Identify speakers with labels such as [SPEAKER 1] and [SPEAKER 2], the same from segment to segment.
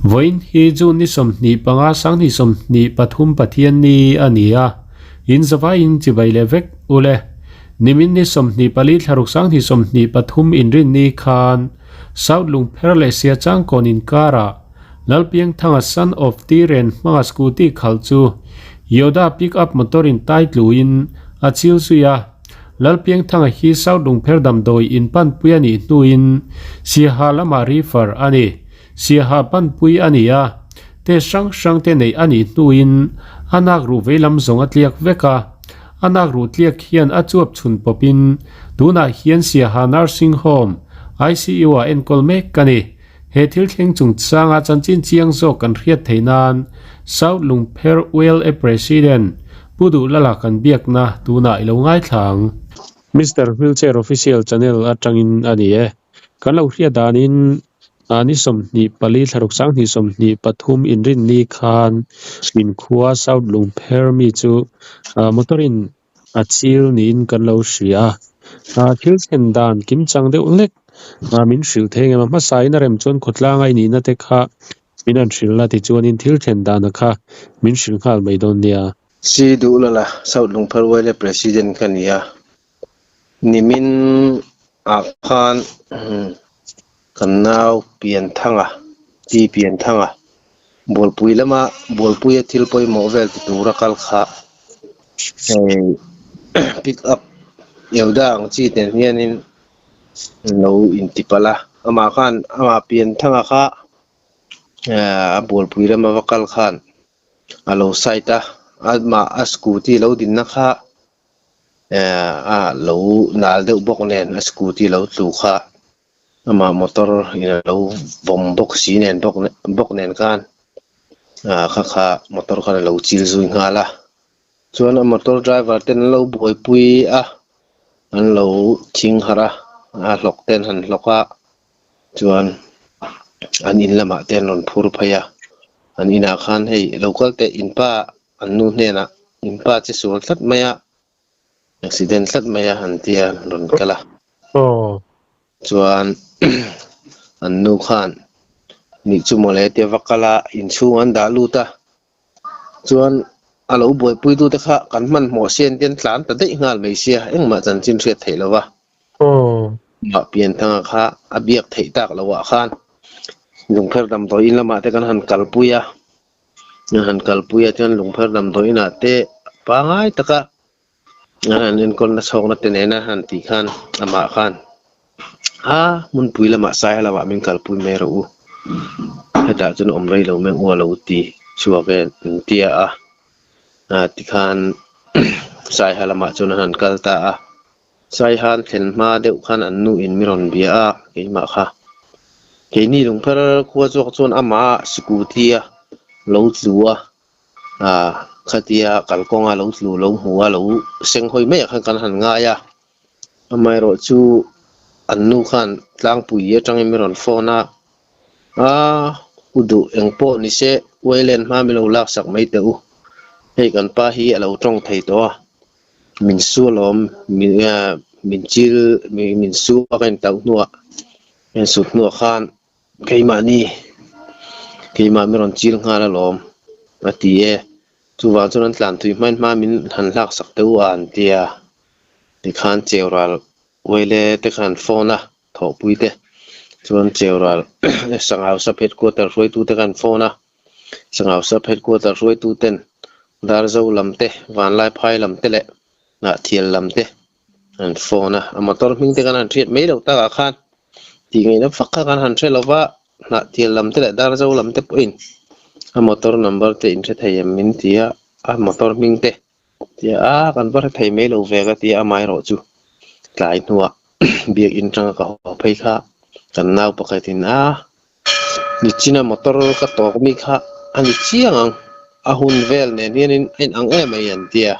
[SPEAKER 1] Vawiin hi June ni 25 2023 Pathianni a ni a, in zavaiin chibai leh vek u le. Nimin ni 24 thlaruk 2023 inrinni khan South Lungpher leh Siachangkawn inkarah Lalpiangthanga son of Tiren hmanga scooty khalh chu Yoda pick up motor in tai tluin a chil zui a. Lalpiangthanga hi South Lungpher damdawi in panpui a nih hnuin Siaha lamah refer a ni. Siaha panpui a ni a, test hrang hrang te neih a nih hnuin a nak ruh veilam zawng a tliak vek a. A nak ruh tliak hian a chuap chhun pawpin tunah hian Siaha Nursing Home, ICU ah enkawl mek a ni. He thil thleng chungchanga chanchin chiang zawk kan hriat theih nan South Lungpher ULA President Pu Duhlala kan biakna tunah i lo ngaithla ang. Mister Wheelchair Official Channel atangin a ni e. Kan lo hriat danin ni 24 thlaruk 2023 inrinni khan inkhua South Lungpher mi chu motor in a chil niin kan lo hria a. Thil thlen dan kim chang deuh hlek min hrilh thei engemaw hmasa in a rem chuan khawtlang a inihna te kha min han hrilh la tichuanin thil thlen dana kha min hrilh nghal mai dawn nia.
[SPEAKER 2] Si duh la la, South Lungpher Wale President ka ni a. Nimin ah khan kan nau Pianthanga, Pi Pianthanga Bualpui lama Bualpuia thil pawimawh vel ti tura kal kha hei pick up Yoda ang chi nen hianin lo intipalh a, amah khan amah Pianthanga kha a Bualpui lama va kal khan a lo side a, amah a scooty lo dinna kha. A lo nal deuh bawk nen a scooty lo tlu kha amah motor in a lo vawm bawk si nen bawk bawk nen khan ah kha kha motor khan a lo chil zui nghal a chuan a motor driver ten an lo buaipui a an lo thing harh a a hlawk te an han hlawk a chuan an in lamah te an rawn phur phei a an inah khan hei lo kal teh inpa. An nu hnenah in pa che sual tlat mai a, accident tlat mai a an tia rawn kal a. Chuan an nu khan nih chu mawle tia va kal a, inchhung an dah lut a. Chuan a lo buaipui tute kha kan hmanhmawh sian te an tlan ta daih nghal mai sia, engmah chanchin hriat theih lo va. Mah Pianthanga kha a biak theih tak loh ah khan Lungpher damdawi in lamah te kan han kalpui a. A han kalpui ah chuan lungpher damdawi inah te pangai taka an han enkawlna chhawkna te nena han tih khan amah khan a hmunpui lamah sai lamah min kalpui mai rawh u hetah chuan awm rei lo meng u a lo ti chhuak e an tia a ah tikhan saiha lamah chuan an han kal ta a saiha an thlen hma deuh khan an nu in mi rawn bia a keimah kha keini lungpher khua zawk chuan amah scooty a lo tlu a ah khatia kalkawnga lo tlu lo hmu a lo seng hawi mai ah khan kan han ngai a amaherawh chu an nu khan tlangpui atangin mi rawn phone a ah u duh eng pawh ni se uailen hma mi lo laksak mai teh u hei kan pa hi a lo tawng thei tawh a. Min su alawm min min chil min su a ka intauh hnuah ka insut hnuah khan keimahni keimah min rawn chil nghal alawm a ti e. Chuvang chuan an tlan thui hmain hma min han hlak sak teh u a an ti a. Tikhan cheural uaile te khan an phone a thawhpui te chuan cheural sangau sub headquarter hruaitu te khan an phone a. Sangau sub headquarter hruaitu ten Darzo lam te, Vanlaiphai lam te leh Hnahtial lam te an phone a, a motor hming te kan han hriat mai loh takah khan tih ngaihna vak kha kan han hre lo va, Hnahtial lam te leh Darzo lam te pawhin a motor number te in hre thei em min ti a, a motor hming te tia a kan va hre thei mai lo ve ka ti a, amaherawh chu tlai hnuah biakin tanga ka haw phei kha kan nau pakhatin a Nichina motor ka tawk mi kha a ni chiang ang, a hun vel nen hianin a inang em mai an ti a,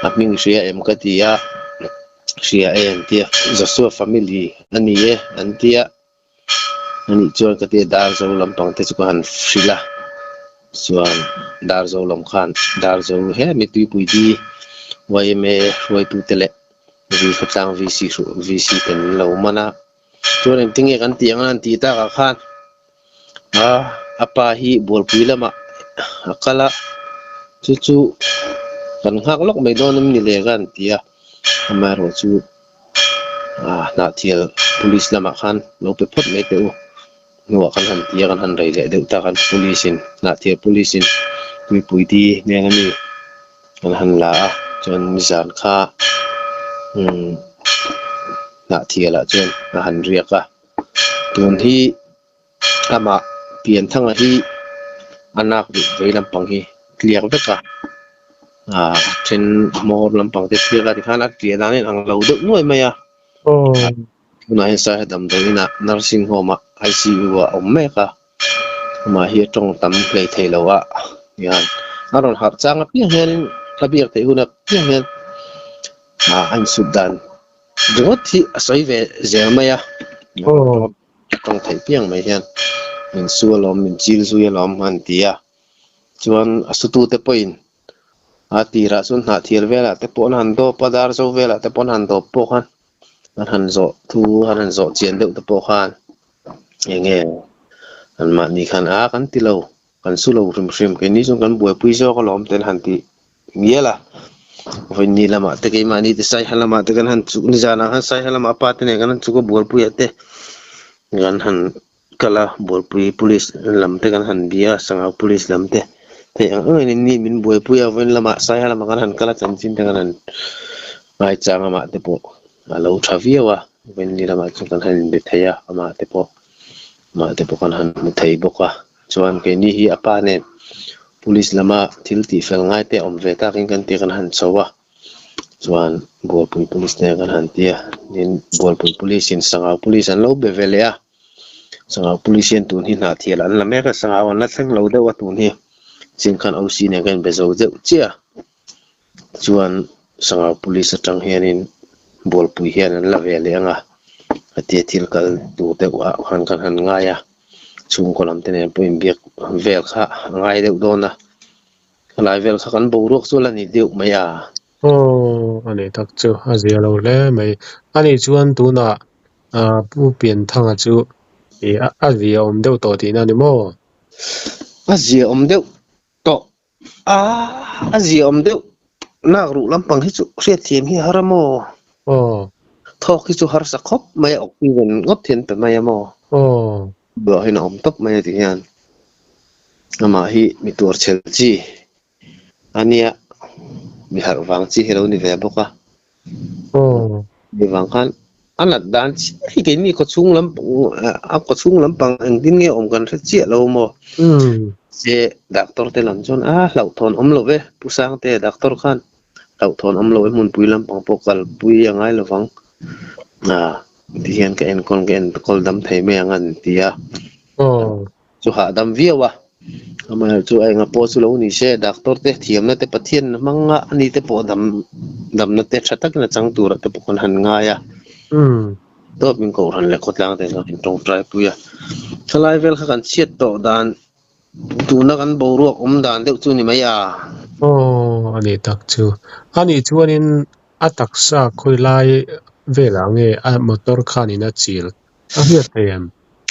[SPEAKER 2] a hming hria em ka ti a, hria e an ti a, Joshua family a ni e an ti a, anih chuan ka ti a Darzo lampang te chu ka han hrilh a, chuan Darzo lam khan Darzo he mi tuipui di yma hruaitute leh vi khawtlang VC VC te an lo man a. Chuan engtin nge kan tih ang a an tih takah khan a A pa hi bualpui lamah a kal a, chu chu kan nghak lawk mai dawn em ni le ka han ti a, amaherawh chu ah hnahthial police lamah khan lo pe phawt mai teh u hnuah kan han ti a, kan han rei leh deuh ta khan police in hnahthial police in tuipui di hnena mi an han la a chuan nizan kha umm hnahthial ah chuan a han riak a tun hi. Amah Pianthanga hi a nak duh vei lampang hi tliak vek a, ah then hmawr lampang te tliak a tikhan a tliah dan in ang lo deuh nuai mai a. Tunah hian Saiha damdawi inah nursing home ah ICU ah a awm mek a, amah hi a tawng tam hlei thei lo a tihian a rawn harh chang apiang hianin a biak theih hun apiang hian ah a insut dan ringawt hi a sawi ve zel mai a. Tawng theih piang mai hian min su alawm, min chil zui alawm an ti a. Chuan a sutute pawhin a tirah chuan hnahthial velah te pawh an han dawp a, dar zo velah te pawh an han dawp pawh khan an han zawh thu an han zawh chian deuh te pawh khan eng nge anmahni khan a kan ti lo, kan su lo hrim hrim, keini chuan kan buaipui zawk alawm te an han ti Ngial a, vawiin lamah te keimahni te Saiha lamah te kan han chuk, nizanah khan Saiha lamah a pa te nen kan han chuk a, Bualpuiah te kan han kal a, Bualpui Police lam te kan han bia a, Sangau Police lam te theih ang ang in ni min buaipui a, vawiin lamah Saiha lamah kan han kal a, chanchin te kan han ngaichang amah te pawh a lo tha viau a, vawiin ni lamah chuan kan han inbe thei a, amah te pawh amah te pawh kan han hmu thei bawk a. Chuan keini hi a pa nen police lama thil tih fel ngai te awm ve takin kan tih kan han chho a, chuan Bualpui police nen kan han ti a, tin Bualpui police in Sangau police an lo be ve leh a, Sangau police hian tun hi hnahthial an la mek a, Sangau an la thleng lo deuh a tun hi chin khan OC nen kan inbe zo deuh chiah a, chuan Sangau police atang hianin Bualpui hian an la ve leh ang a, hetia thil kal tur deuh ah khan kan han ngai a. Chhungkaw lam te nen pawh inbiak vel kha a ngai deuh dawn a, helai vel kha kan boruak chu a la ni deuh mai a.
[SPEAKER 1] Aw, a nih tak chu a zia lo hle mai. A nih chuan tunah Pu Pianthanga chu ih a zia awm deuh tawh tihna a ni maw?
[SPEAKER 2] A zia awm deuh tawh a, a zia awm deuh nak ruh lampang hi chu hriatthiam hi a har a maw?
[SPEAKER 1] Aw.
[SPEAKER 2] Thawk hi chu harsa khawp mai a, oxygen ngawt hian pe mai a maw?
[SPEAKER 1] Aw.
[SPEAKER 2] Buah hian a awm tawp mai a ti hian amah hi mi tuar chhel chi a nia, mi harh vang chi hi a lo ni ve bawk a.
[SPEAKER 1] Aw.
[SPEAKER 2] Mi vang khan a nat dan chiah hi keini khawchhung lam a khawchhung lampang engtin nge awm kan hre chiah lo maw? Se doctor te lam chuan a hlauhthawn awm lo ve Pu Sangte doctor khan hlauhthawn awm lo e hmunpui lampang pawh kalpui a ngai lovang a ti hian ka enkawl ka enkawl dam thei mai ang an ti a.
[SPEAKER 1] Aw.
[SPEAKER 2] Chu hahdam viau a, amaherawhchu chu a enga pawh chu lo ni se, doctor te thiamna te Pathian hmanga ani te pawh dam damna te tha takin a chang turah te pawh kan han ngai a. Tawp in kohhran leh khawtlang te chuan in tawngtai pui a. Thalai vel kha kan chhiat tawh dan tuna kan boruak awm dan deuh chu ni mai a.
[SPEAKER 1] Aw, a nih tak chu. A nih chuanin a taksa khawi lai velah nge a motor khanin a chil A hriat theih em?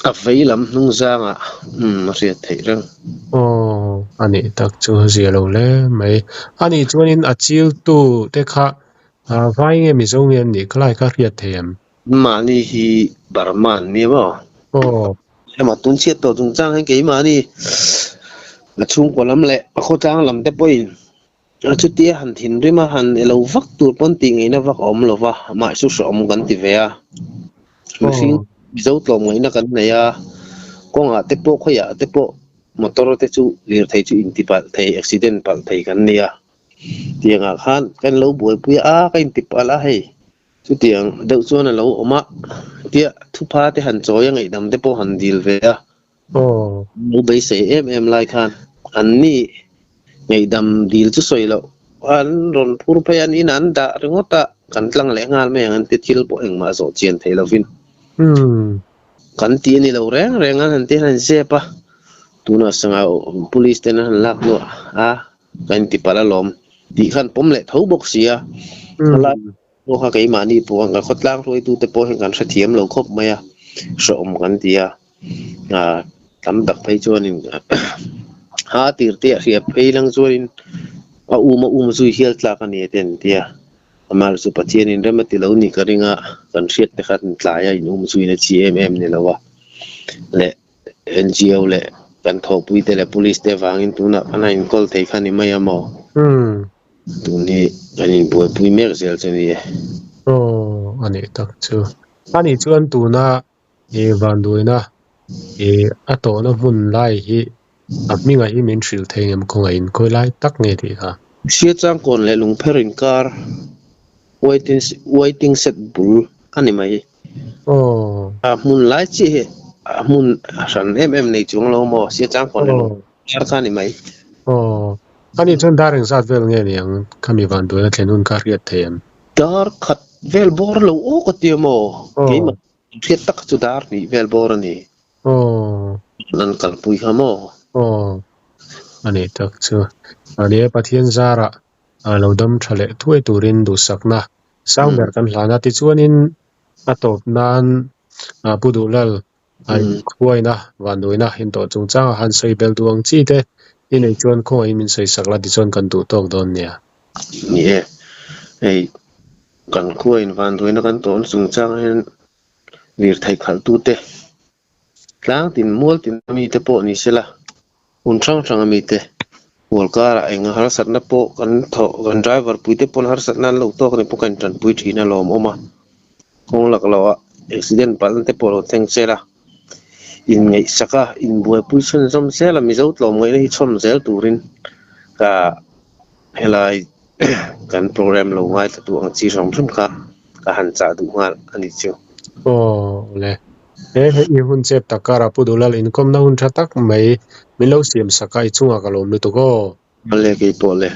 [SPEAKER 2] A vei lam hnung zangah umm a hriat theih reng.
[SPEAKER 1] Aw, a nih tak chu a zia lo hle mai. A nih chuanin a chiltu te kha vai nge Mizo nge an nih khalai kha hriat theih em?
[SPEAKER 2] Mahni hi Burma an ni maw?
[SPEAKER 1] Aw.
[SPEAKER 2] Emaw tun chhiat tawh chungchang hian keimahni a chhungkaw lam leh a khawtlang lam te pawhin A chutia han thinrim a, han elo vak tur pawn tih ngaihna vak a awm lo va, amah chu hrehawm kan ti ve a. Mihring Mizo tlawm ngaihna kan nei a, kawngah te pawh khawiah te pawh motor te chu lirthei chu inti palh thei, accident palh thei kan ni a. Tiangah khan kan lo buaipui a, a ka inti palh a hei. Chutiang deuh chuan a lo awm a, tia thupha te han chawi a ngaihdam te pawh han dil ve a. Lo beisei em em lai khan an ni ngaihdam dil chu sawi loh an rawn phur phei a, an inah an dah ringawt a, kan tlang leh nghal mai ang an ti thil pawh engmah zawh chian thei lovin kan ti a ni lo reng reng an han ti a, an zep a, tunah sangha police ten an han lak hnuah a kan inti palh alawm tih khan pawm leh tho bawk si a, helai pawh kha keimahni pawh ang kan khawtlang hruaitute pawh hian kan hrethiam lo khawp mai a, hrehawm kan ti a. Tam tak phei chuanin a tir te a hria phei lang chuanin a um a um zui hial tlak a ni a te an ti a. Amaherawhchu Pathianin rem a ti lo ni ka ring a, kan hriat te khan tlai a in um zuina chi em em ni lo a. Leh NGO leh kan thawhpui te leh police te avangin tunah khan a inkawl thei kha ni mai a maw? Tun hi kan inbuaipui mek zel chu ni e.
[SPEAKER 1] Aw, a nih tak chu. A nih chuan tuna i vanduaina i a tawhna hmun lai hi a hminga hi min hrilh thei ngem khawngaih in khawi lai tak nge tih kha?
[SPEAKER 2] Siachangkawn leh Lungpher inkar waiting waiting shed bul a ni mai.
[SPEAKER 1] Aw.
[SPEAKER 2] A hmun lai chiah hi a hmun a hran em em nei chuang lo maw Siachangkawn leh Lungpher kha a ni mai.
[SPEAKER 1] Aw. A nih chuan dar engzat vel nge niang khami vanduaina thlen hun kha hriat thei em?
[SPEAKER 2] Dar khat vel bawr lo aw ka ti a maw? Keimah hriat tak chu dar hnih vel bawr a ni.
[SPEAKER 1] Aw.
[SPEAKER 2] An kalpui kha maw?
[SPEAKER 1] Aw. A nih tak chu. A ni e, Pathian zarah lo dam tha leh thuai turin duhsakna sang ber kan hlan a. Tichuanin a tawp nan Pu Duhlal A inkhuaina, vanduaina intawh chungchanga han sawi bel duh ang chi te i neih chuan khawngaihin min sawi sak la tichuan kan duh tawk dawn nia.
[SPEAKER 2] Ni e, hei kan khuain vanduaina kan tawhna chungchangah hian lirthei khalhtute tlang tin mual tin mite pawh ni sela hmun hrang hranga mite hual karah eng harsatna pawh kan thawh kan driver puite pawn harsatna an lo tawk anih pawh kan intanpui thin a lawmawm a kawng lak loh ah accident palh na te pawh a lo thleng zel a inngaihsak a inbuaipui chhunzawm zel a mizo tlawmngaihna hi chhawm zel turin ka helai kan program lo ngaithla duh ang chi hram hram kha ka han chah duh nghal a ni chu.
[SPEAKER 1] Aw le. He hei i hun chep tak karah Pu Dulal inkawmna hun tha tak mai min lo siam sak a i chungah ka lawm lutuk aw.
[SPEAKER 2] Awle keipawh le.